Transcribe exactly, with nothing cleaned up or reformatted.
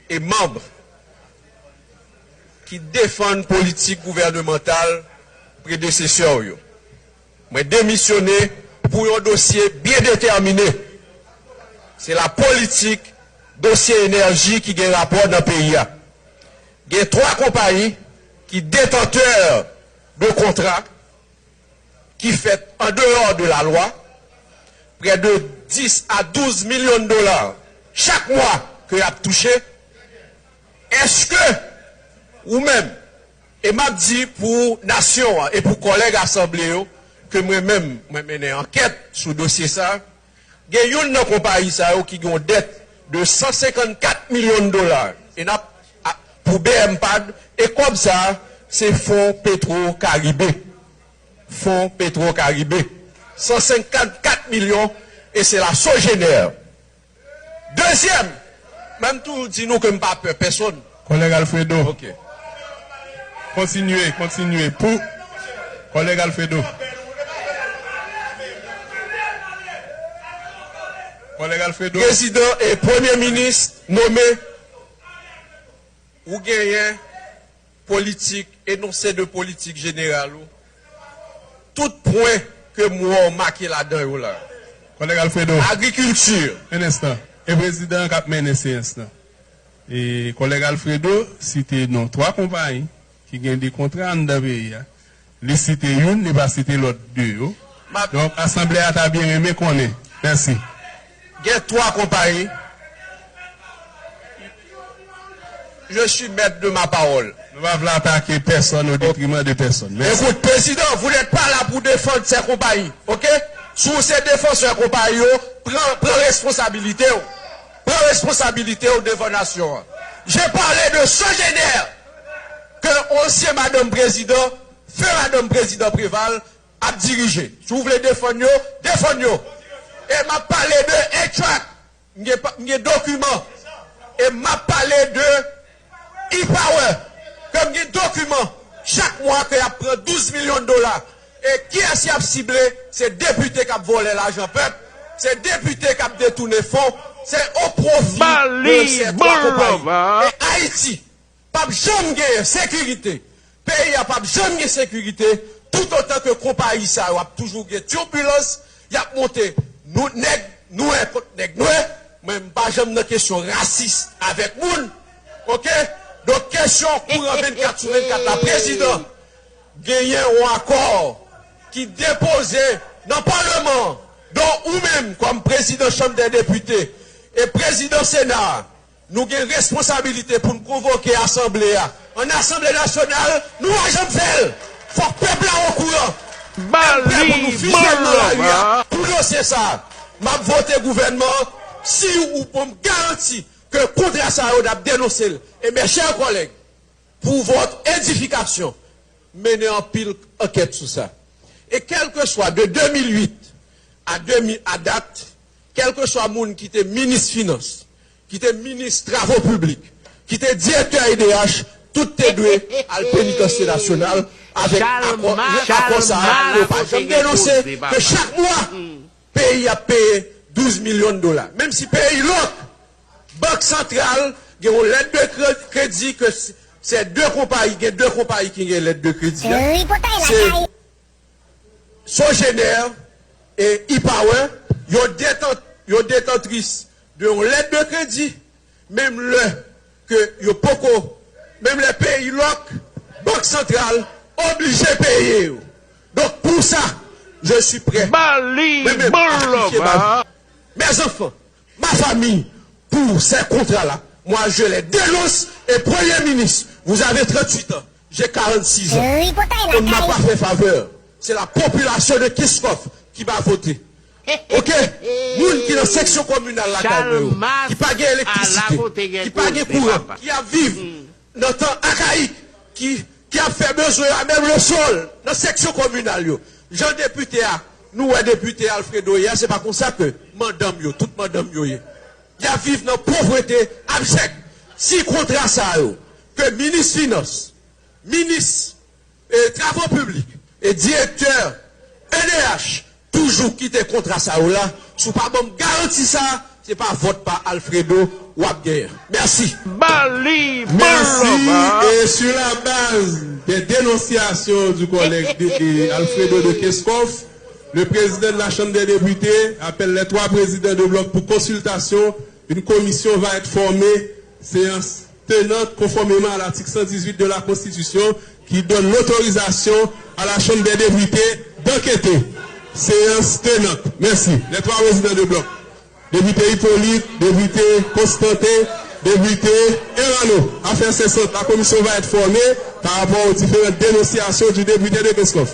e manm ki defann politik gouvènemantal predesesè w yo. Mwen demisyone pou yon dosye byen detèmine. Se la politik dosye enèji ki gen rapò nan peyi a. Gen twa konpayi ki detantè de kontra ki fèt an deyò de la lwa, prè de dis a douz milyon dola chak mwa ke y ap touche. Èske ou menm, e m ap di pou nasyon an e pou kòlèg asanble yo, ke mwen menm, mwen mennen ankèt sou dosye sa, gen youn nan konpayi sa yo ki gen yon dèt de san senkannkat milyon dola. E n ap, a, pou B M pad, e kòb sa a, se fon Petro Karibe. Fon Petro Karibe. San senkannkat milyon, e se la Sogener. Dezyèm, mwen m toujou di nou ke m pa pè pèsonn. Kòlèg Alfredo. Ok. Kontinye, kontinye. Pou, kòlèg Alfredo. Kòlèg Alfredo. Prezidan e premye minis nome, ou genyen politik, enonse de politik jeneral ou. Tout pwen ke m wè w make ladan yo la. Kòlèg Alfredo. Agrikilti. Un instant. E prezidan an k ap mennen seyans lan. E kòlèg Alfredo site non twa konpayi ki gen de kontra anndan peyi a. Li site youn, li pa site lòt de yo. Donk, asanble a ta byen renmen konnen. Mèsi. Gen twa konpayi. Je suis maître de ma parole. Nou pa vle atake pèsonn au détriment de personne. Mèsi. Écoute, président, vous n'êtes pas là pour défendre ces compagnies, ok? Si w se defansè konpayi yo, pran, pran responsabilite w. Pran responsabilite w devan nasyon an. J'ai parlé de Sogener, ke ansyen madanm prezidan, feu madanm prezidan Préval, ap dirije. Si w vle defann yo, defann yo. E m ap pale de A-Track. M gen pa, m gen dokiman. E m ap pale de E-Power. Ke m gen dokiman. Chak mwa ke y ap pran douz milyon dola. E kiyès y ap sible? Se depite k ap vòlè lajan pèp. Se depite k ap detounen fon. Se o pwofi de ces trois compagnies. E Ayiti p ap janm genyen sekirite. Peyi a p ap janm gen sekirite toutotan ke konpayi sa yo ap toujou gen tibilans, y ap monte nou nèg nwè kont nèg nwè. Mwen, m pa janm nan kesyon rasis avèk moun. Oke? Donk, kesyon kouran vennkat sou vennkat la, prezidan, genyen yon akò ki depoze nan palman an. Donk, ou menm, kòm prezidan Chanm dè Depite e prezidan Sena a, nou gen responsabilite pou n konvoke asanble a. An Asanble Nasyonal, nou pa janm fè l. Fòk pèp la okouran. E m prè pou nou fizyèl nan lari a pou dosye sa a. M ap vote gouvènman an si ou ban m garanti ke kontra sa yo n ap denonse l. E mes chers collègues, pour votre édification, mennen anpil ankèt sou sa. E kèlkeswa de de mil uit a de mil, a dat, kèlkeswa moun ki te minis finans, ki te minis travo piblik, ki te direktè A D H, tout te dwe al penitansye nasyonal avèk akò, akò sa a, yo pa janm denonse ke chak mwa, peyi ap peye douz milyon dola. Menm si peyi lòk, Bank Santral gen yon lèt de kre-, kredi ke s-, se de konpayi, gen de konpayi ki gen lèt de kredi a. Se Sogener e E-Power, yo detan-, yo detantris de yon lèt de kredi. Menm lè ke yo poko, menm lè peyi lòk, Bank Santral oblije peye yo. Donk, pou sa, je suis prêt. Mwen menm, aplike ba nou. Mes enfants, ma famille, pour ces contrats-là, moi, je les dénonce. Et Premier ministre, vous avez trente-huit ans, j'ai quarante-six ans. On ne m'a pas fait faveur. C'est la population de Kiscoff qui m'a voté. Ok? Moun ki nan seksyon kominal lakay mwen yo, ki pa gen elektrisite, ki pa gen kouran, ki ap viv nan tan akayik, ki, ki ap fè bezwen yo a menm le sol, nan seksyon kominal yo. Jan depite a, nou wè depite Alfredo ye a, se pa konsa ke mandanm yo, tout mandanm yo ye. Y ap viv nan povrete abjèk. Si kontra sa yo, ke minis finans, minis e, travo piblik e direktè E D H toujou kite kontra sa yo la. Si w pa ban m garanti sa, se pa vòt pa Alfredo w ap genyen. Mèsi. Bali Merci. Boulevard. Et sur la base des dénonciations du collègue de- de Alfredo de Keskov, le président de la Chambre des députés appelle les trois présidents de bloc pour consultation. Une commission va être formée. Séance tenante, conformément à l'article cent dix-huit de la Constitution, qui donne l'autorisation à la Chambre des députés d'enquêter. Séance tenante. Merci. Les trois présidents de bloc. Député Hippolyte, député Constantin, député Erano. Affaire cessante, la commission va être formée par rapport aux différentes dénonciations du député de Keskov.